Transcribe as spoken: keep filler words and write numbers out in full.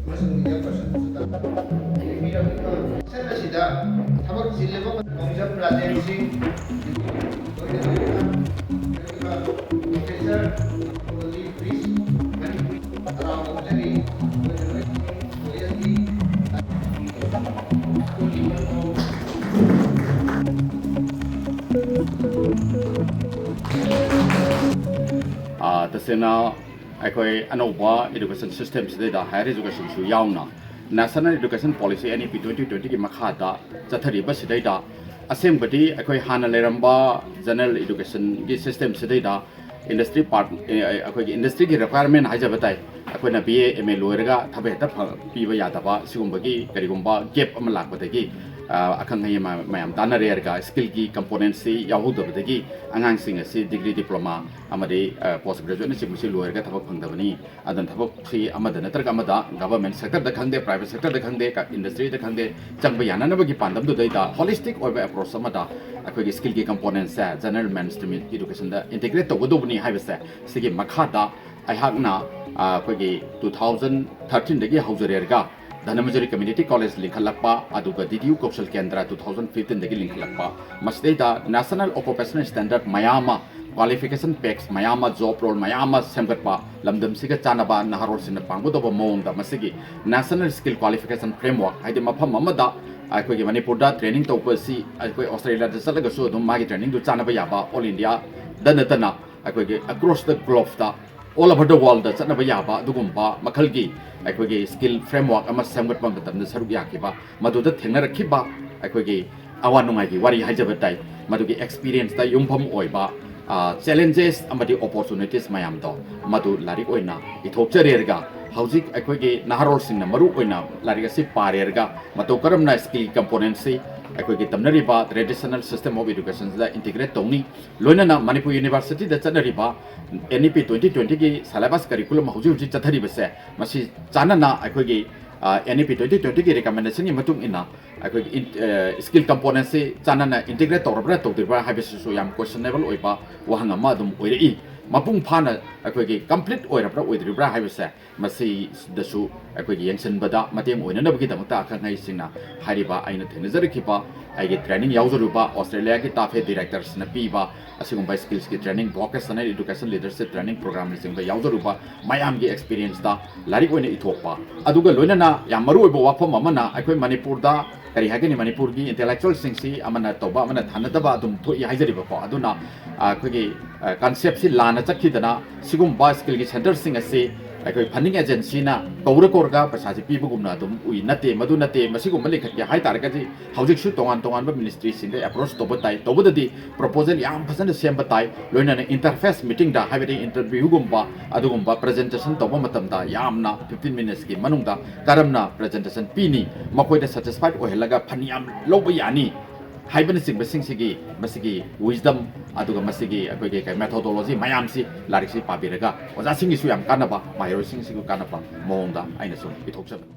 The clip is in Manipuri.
ꯑꯃꯁꯨꯡ media personꯁꯨ ꯇꯥꯛꯄꯤꯔꯝꯃꯤꯕ session ꯑꯁꯤꯗ ꯊꯕꯛ ꯆꯤꯜꯂꯕ ꯈꯣꯡꯖꯝ ꯔꯥꯖꯦꯟ ꯁꯤꯡ, ꯂꯣꯏꯅ ꯂꯣꯏꯅꯅ Professor ꯃꯅꯤꯄꯨꯔꯤ ꯍꯔꯥꯎꯕ ꯐꯣꯡꯖꯔꯤ꯫ ꯂꯣꯏꯅ ꯂꯣꯏꯅ ꯂꯣꯌꯔꯒꯤ ꯑꯥ, ꯇꯁꯦꯡꯅ ꯑꯩꯈꯣꯏ ꯑꯅꯧꯕ education systemꯁꯤꯗꯩꯗ higher educationꯁꯨ ꯌꯥꯎꯅ National Education Policy N E P twenty twentyꯒꯤ ꯃꯈꯥꯗ ꯆꯠꯊꯔꯤꯕꯁꯤꯗꯩꯗ ꯑꯁꯦꯡꯕꯗꯤ ꯑꯩꯈꯣꯏ ꯍꯥꯟꯅ ꯂꯩꯔꯝꯕ general educationꯒꯤ systemꯁꯤꯗꯩꯗ industry part, ꯑꯦ, ꯑꯩꯈꯣꯏꯒꯤ industryꯒꯤ requirement ꯍꯥꯏꯖꯕ ꯇꯥꯏ꯫ ꯑꯩꯈꯣꯏꯅ B A, M A ꯂꯣꯏꯔꯒ ꯊꯕꯛ ꯍꯦꯛꯇ ꯐ-, ꯄꯤꯕ ꯌꯥꯗꯕ ꯁꯤꯒꯨꯝꯕꯒꯤ ꯀꯔꯤꯒꯨꯝꯕ gap ꯑꯃ ꯂꯥꯛꯄꯗꯒꯤ, ꯑ, ꯑꯈꯪ ꯑꯍꯩ ꯃ-, ꯃꯌꯥꯝ ꯇꯥꯟꯅꯔꯦ ꯍꯥꯏꯔꯒ skillꯒꯤ componentꯁꯤ ꯌꯥꯎꯍꯧꯗꯕꯗꯒꯤ ꯑꯉꯥꯡꯁꯤꯡ ꯑꯁꯤ degree diploma ꯑꯃꯗꯤ, ꯑ, post graduateꯅꯆꯤꯡꯕꯁꯤ ꯂꯣꯏꯔꯒ ꯊꯕꯛ ꯐꯪꯗꯕꯅꯤ꯫ ꯑꯗꯨꯅ ꯊꯕꯛꯁꯤ ꯑꯃꯗ ꯅꯠꯇ꯭ꯔꯒ ꯑꯃꯗ, government sectorꯗ ꯈꯪꯗꯦ, private sectorꯗ ꯈꯪꯗꯦ, ꯀ-, industryꯗ ꯈꯪꯗꯦ, ꯆꯪꯕ ꯌꯥꯅꯅꯕꯒꯤ ꯄꯥꯟꯗꯝꯗꯨꯗꯩꯗ holistic ꯑꯣꯏꯕ approach ꯑꯃꯗ ꯑꯩꯈꯣꯏꯒꯤ skillꯒꯤ componentꯁꯦ general mainstream educationꯗ integrate ꯇꯧꯒꯗꯧꯕꯅꯤ ꯍꯥꯏꯕꯁꯦ ꯁꯤꯒꯤ ꯃꯈꯥꯗ ꯑꯩꯍꯥꯛꯅ, ꯑ, ꯑꯩꯈꯣꯏꯒꯤ two thousand thirteenꯗꯒꯤ ꯍꯧꯖꯔꯦꯔꯒ Dhanamanjuri Community College ꯂꯤꯡꯈꯠꯂꯛꯄ, ꯑꯗꯨꯒ D D U ꯀꯧꯁꯜ ꯀꯦꯟꯗ꯭ꯔ two thousand fifteenꯗꯒꯤ ꯂꯤꯡꯈꯠꯂꯛꯄ, ꯃꯁꯤꯗꯩꯗ National Occupational Standard ꯃꯌꯥꯝ ꯑꯃ, qualification packs ꯃꯌꯥꯝ ꯑꯃ, job role ꯃꯌꯥꯝ ꯑꯃ ꯁꯦꯝꯒꯠꯄ, ꯂꯝꯗꯝꯁꯤꯒ ꯆꯥꯟꯅꯕ ꯅꯍꯥꯔꯣꯜꯁꯤꯡꯅ ꯄꯥꯝꯒꯗꯧꯕ ꯃꯑꯣꯡꯗ ꯃꯁꯤꯒꯤ National Skill Qualification Framework, ꯍꯥꯏꯗꯤ ꯃꯐꯝ ꯑꯃꯗ ꯑꯩꯈꯣꯏꯒꯤ ꯃꯅꯤꯄꯨꯔꯗ training ꯇꯧꯕ ꯑꯁꯤ ꯑꯩꯈꯣꯏ Australiaꯗ ꯆꯠꯂꯒꯁꯨ ꯑꯗꯨꯝ ꯃꯥꯒꯤ trainingꯗꯨ ꯆꯥꯟꯅꯕ ꯌꯥꯕ, all Indiaꯗ ꯅꯠꯇꯅ ꯑꯩꯈꯣꯏꯒꯤ across the globeꯇ, all over the worldꯗ ꯆꯠꯅꯕ ꯌꯥꯕ ꯑꯗꯨꯒꯨꯝꯕ ꯃꯈꯜꯒꯤ ꯑꯩꯈꯣꯏꯒꯤ skill framework ꯑꯃ ꯁꯦꯝꯒꯠꯄ ꯃꯇꯝꯗ ꯁꯔꯨꯛ ꯌꯥꯈꯤꯕ, ꯃꯗꯨꯗ ꯊꯦꯡꯅꯔꯛꯈꯤꯕ ꯑꯩꯈꯣꯏꯒꯤ ꯑꯋꯥ ꯅꯨꯡꯉꯥꯏꯒꯤ ꯋꯥꯔꯤ ꯍꯥꯏꯖꯕ ꯇꯥꯏ꯫ ꯃꯗꯨꯒꯤ experienceꯇ ꯌꯨꯝꯐꯝ ꯑꯣꯏꯕ, ꯑ, challenges ꯑꯃꯗꯤ opportunities ꯃꯌꯥꯝꯗꯣ ꯃꯗꯨ ꯂꯥꯏꯔꯤꯛ ꯑꯣꯏꯅ ꯏꯊꯣꯛꯆꯔꯦꯔꯒ ꯍꯧꯖꯤꯛ ꯑꯩꯈꯣꯏꯒꯤ ꯅꯍꯥꯔꯣꯜꯁꯤꯡꯅ ꯃꯔꯨ ꯑꯣꯏꯅ ꯂꯥꯏꯔꯤꯛ ꯑꯁꯤ ꯄꯥꯔꯦꯔꯒ ꯃꯇꯧ ꯀꯔꯝꯅ skill componentꯁꯤ ꯑꯩꯈꯣꯏꯒꯤ ꯇꯝꯅꯔꯤꯕ traditional system of educationꯁꯤꯗ integrate ꯇꯧꯅꯤ꯫ ꯂꯣꯏꯅꯅ ꯃꯅꯤꯄꯨꯔ Universityꯗ ꯆꯠꯅꯔꯤꯕ N E P twenty twentyꯒꯤ syllabus curriculum ꯍꯧꯖꯤꯛ ꯍꯧꯖꯤꯛ ꯆꯠꯊꯔꯤꯕꯁꯦ, ꯃꯁꯤ ꯆꯥꯟꯅꯅ ꯑꯩꯈꯣꯏꯒꯤ, ꯑ, N E P twenty twentyꯒꯤ recommendationꯒꯤ ꯃꯇꯨꯡ ꯏꯟꯅ ꯑꯩꯈꯣꯏꯒꯤ ꯏꯟ-, ꯑ, skill componentꯁꯤ ꯆꯥꯟꯅꯅ integrate ꯇꯧꯔꯕ꯭ꯔꯥ ꯇꯧꯗ꯭ꯔꯤꯕ꯭ꯔꯥ ꯍꯥꯏꯕꯁꯤꯁꯨ ꯌꯥꯝ questionable ꯑꯣꯏꯕ ꯋꯥꯍꯪ ꯑꯃ ꯑꯗꯨꯝ ꯑꯣꯏꯔꯛꯏ꯫ ꯃꯄꯨꯡ ꯐꯥꯅ ꯑꯩꯈꯣꯏꯒꯤ complete ꯑꯣꯏꯔꯕ꯭ꯔꯥ ꯑꯣꯏꯗ꯭ꯔꯤꯕ꯭ꯔꯥ ꯍꯥꯏꯕꯁꯦ ꯃꯁꯤꯗꯁꯨ ꯑꯩꯈꯣꯏꯒꯤ ꯌꯦꯡꯁꯤꯟꯕꯗ ꯃꯇꯦꯡ ꯑꯣꯏꯅꯅꯕꯒꯤꯗꯃꯛꯇ ꯑꯈꯪ ꯑꯍꯩꯁꯤꯡꯅ ꯍꯥꯏꯔꯤꯕ ꯑꯩꯅ ꯊꯦꯡꯅꯖꯔꯛꯈꯤꯕ ꯑꯩꯒꯤ training ꯌꯥꯎꯖꯔꯨꯕ Australiaꯒꯤ TAFE directorsꯅ ꯄꯤꯕ ꯑꯁꯤꯒꯨꯝꯕ skillsꯀꯤ training, vocational education leadership training programꯅꯆꯤꯡꯕ ꯌꯥꯎꯖꯔꯨꯕ ꯃꯌꯥꯝꯒꯤ experienceꯇ ꯂꯥꯏꯔꯤꯛ ꯑꯣꯏꯅ ꯏꯊꯣꯛꯄ, ꯑꯗꯨꯒ ꯂꯣꯏꯅꯅ ꯌꯥꯝ ꯃꯔꯨꯑꯣꯏꯕ ꯋꯥꯐꯝ ꯑꯃꯅ ꯑꯩꯈꯣꯏ ꯃꯅꯤꯄꯨꯔꯗ ꯀꯔꯤ ꯍꯥꯏꯒꯅꯤ, ꯃꯅꯤꯄꯨꯔꯒꯤ intellectualꯁꯤꯡꯁꯤ ꯑꯃꯅ ꯇꯧꯕ ꯑꯃꯅ ꯊꯥꯅꯗꯕ ꯑꯗꯨꯝ ꯊꯣꯛꯏ ꯍꯥꯏꯖꯔꯤꯕꯀꯣ꯫ ꯑꯗꯨꯅ, ꯑ, ꯑꯩꯈꯣꯏꯒꯤ, ꯑ, conceptꯁꯤ ꯂꯥꯟꯅ ꯆꯠꯈꯤꯗꯅ ꯁꯤꯒꯨꯝꯕ skillꯒꯤ centreꯁꯤꯡ ꯑꯁꯤ ꯑꯩꯈꯣꯏ funding agencyꯅ ꯀꯧꯔ ꯀꯧꯔꯒ ꯄꯩꯁꯥꯁꯤ ꯄꯤꯕꯒꯨꯝꯅ ꯑꯗꯨꯝ ꯎꯏ꯫ ꯅꯠꯇꯦ, ꯃꯗꯨ ꯅꯠꯇꯦ꯫ ꯃꯁꯤꯒꯨꯝꯕ ꯂꯤꯡꯈꯠꯀꯦ ꯍꯥꯏ ꯇꯥꯔꯒꯗꯤ ꯍꯧꯖꯤꯛꯁꯨ ꯇꯣꯉꯥꯟ ꯇꯣꯉꯥꯟꯕ ministryꯁꯤꯡꯗ approach ꯇꯧꯕ ꯇꯥꯏ꯫ ꯇꯧꯕꯗꯗꯤ proposal ꯌꯥꯝ ꯐꯖꯅ ꯁꯦꯝꯕ ꯇꯥꯏ꯫ ꯂꯣꯏꯅꯅ interface meetingꯗ, ꯍꯥꯏꯕꯗꯤ interviewꯒꯨꯝꯕ ꯑꯗꯨꯒꯨꯝꯕ presentation ꯇꯧꯕ ꯃꯇꯝꯗ ꯌꯥꯝꯅ fifteen minutesꯀꯤ ꯃꯅꯨꯡꯗ ꯀꯔꯝꯅ presentation ꯄꯤꯅꯤ, ꯃꯈꯣꯏꯗ satisfied ꯑꯣꯏꯍꯜꯂꯒ ꯐꯟ ꯌꯥꯝ ꯂꯧꯕ ꯌꯥꯅꯤ ꯍꯥꯏꯕꯅꯆꯤꯡꯕꯁꯤꯡꯁꯤꯒꯤ ꯃꯁꯤꯒꯤ wisdom ꯑꯗꯨꯒ ꯃꯁꯤꯒꯤ ꯑꯩꯈꯣꯏꯒꯤ ꯀꯩ methodology ꯃꯌꯥꯝꯁꯤ ꯂꯥꯏꯔꯤꯛꯁꯤ ꯄꯥꯕꯤꯔꯒ ꯑꯣꯖꯥꯁꯤꯡꯒꯤꯁꯨ ꯌꯥꯝ ꯀꯥꯟꯅꯕ, ꯃꯍꯩꯔꯣꯏꯁꯤꯡꯁꯤꯁꯨ ꯀꯥꯟꯅꯕ ꯃꯑꯣꯡꯗ ꯑꯩꯅ ꯁꯨꯝ ꯄꯤꯊꯣꯛꯆꯕꯅꯤ꯫